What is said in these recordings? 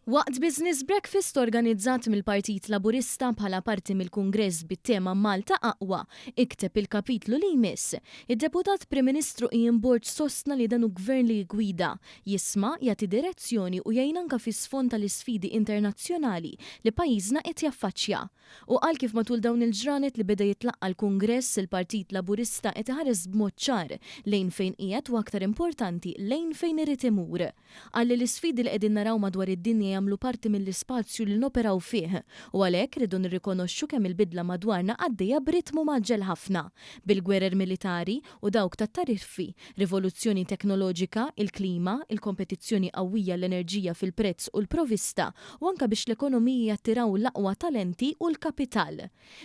Waqt Business Breakfast organizzat mill-Partit Laburista bħala parti mill-Kungress bit-tema Malta Aqwa, ikteb il-kapitlu li jmiss, id-Deputat Prim Ministru Ian Borg sostna li dan hu Gvern li jiggwida, jisma', jagħti direzzjoni u jgħin anke fis-sfond tal-isfidi internazzjonali li pajjiżna qed jaffaċċja. Hu qal kif matul dawn il-ġranet li beda jitlaqqa' l-Kungress, il-Partit Laburista qed iħares b'mod ċar lejn fejn qiegħed u aktar importanti lejn fejn irid imur. Qal li l-isfidi li qegħdin naraw madwar id-dinja jagħmlu parti mill-ispazju li noperaw fih u għalhekk irridu nirrikonoxxu kemm il-bidla madwarna għaddejja b'ritmu mgħaġġel ħafna, bil-gwerer militari u dawk tat-tariffi, rivoluzzjoni teknoloġika, il-klima, il-kompetizzjoni qawwija għall-enerġija fil-prezz u l-provista u anke biex l-ekonomiji jattiraw l-aqwa talenti u l-kapital.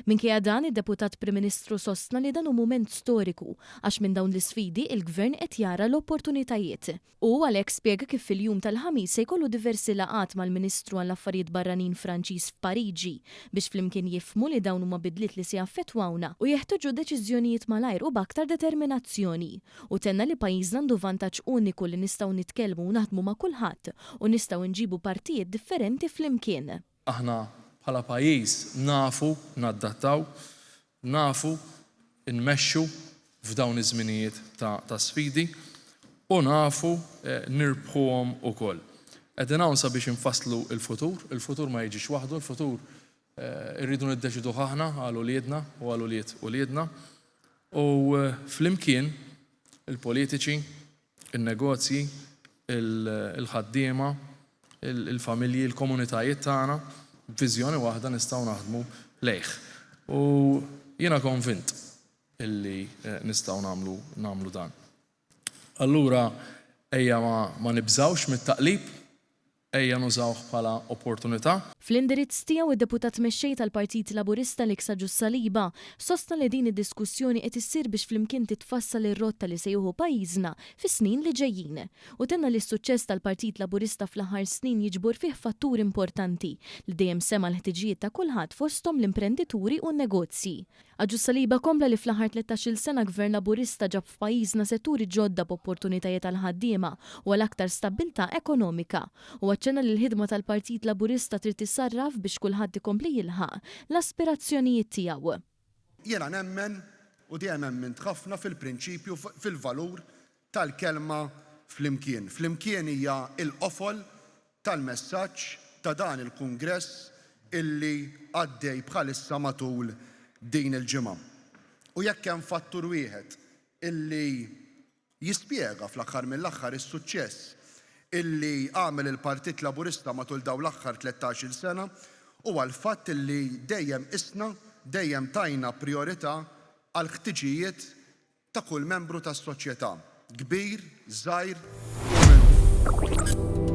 Minkejja dan, id-Deputat Prim Ministru sostna li dan hu mument storiku għax minn dawn l-isfidi il-Gvern qed jara l-opportunitajiet. Hu għalhekk spjega kif fil-jum tal-Ħamis se jkollu diversi laqgħat mal-Ministru għall-Affarijiet Barranin Franċiż f'Pariġi biex flimkien jifhmu li dawn huma bidliet li se jaffettwawna u jeħtieġu deċiżjonijiet malajr u b'aktar determinazzjoni. Hu tenna li pajjiżna għandu vantaġġ uniku li nistgħu nitkellmu u naħdmu ma' kulħadd u nistgħu nġibu partijiet differenti flimkien. Aħna bħala pajjiż nafu naddattaw, nafu nmexxu f'dawn iż-żminijiet ta' sfidi u nafu nirbħuhom ukoll. Qegħdin hawn sabiex infasslu l-futur, il-futur ma jiġix waħdu, il-futur irridu niddeċiduh aħna għal uliedna u għal ulied uliedna u flimkien il-politiċi, in-negozji, il-ħaddiema, il-familji, il-komunitajiet tagħna, b'viżjoni waħda nistgħu naħdmu lejh. U jiena konvint illi nistgħu nagħmlu nagħmlu dan. Allura ejja ma, ma nibżgħux mit-taqlib, Ejja nużawh bħala opportunità. Fl-indirizz tiegħu id-Deputat Mexxej tal-Partit Laburista Alex Agius Saliba sostna li din id-diskussjoni qed issir biex flimkien titfassal ir-rotta li se jieħu pajjiżna fis-snin li ġejjin. U tenna li s-suċċess tal-Partit Laburista fl-aħħar snin jiġbor fih fatturi importanti li dejjem sema' l-ħtiġijiet ta' kulħadd fosthom l-imprendituri u n-negozji. Agius Saliba kompla li fl-aħħar tlettax-il sena Gvern Laburista ġab f'pajjiżna setturi ġodda b'opportunitajiet għall-ħaddiema u għal aktar stabbiltà ekonomika. Huwa aċċenna li l-ħidma tal-Partit Laburista trid tissarraf biex kulħadd ikompli jilħaq l-aspirazzjonijiet tiegħu. Jiena nemmen u dejjem emmint ħafna fil-prinċipju, fil-valur tal-kelma flimkien. Flimkien hija l-qofol tal-messaġġ ta' dan il-Kungress illi għaddej bħalissa matul din il-ġimgħa. U jekk hemm fattur wieħed illi jispjega fl-aħħar mill-aħħar is-suċċess illi għamel il-Partit Laburista matul dawn l-aħħar tlettax-il sena huwa l-fatt illi dejjem qisna, dejjem tajna prijorità għall-ħtiġijiet ta' kull membru tas-soċjetà, kbir, żgħir u minur.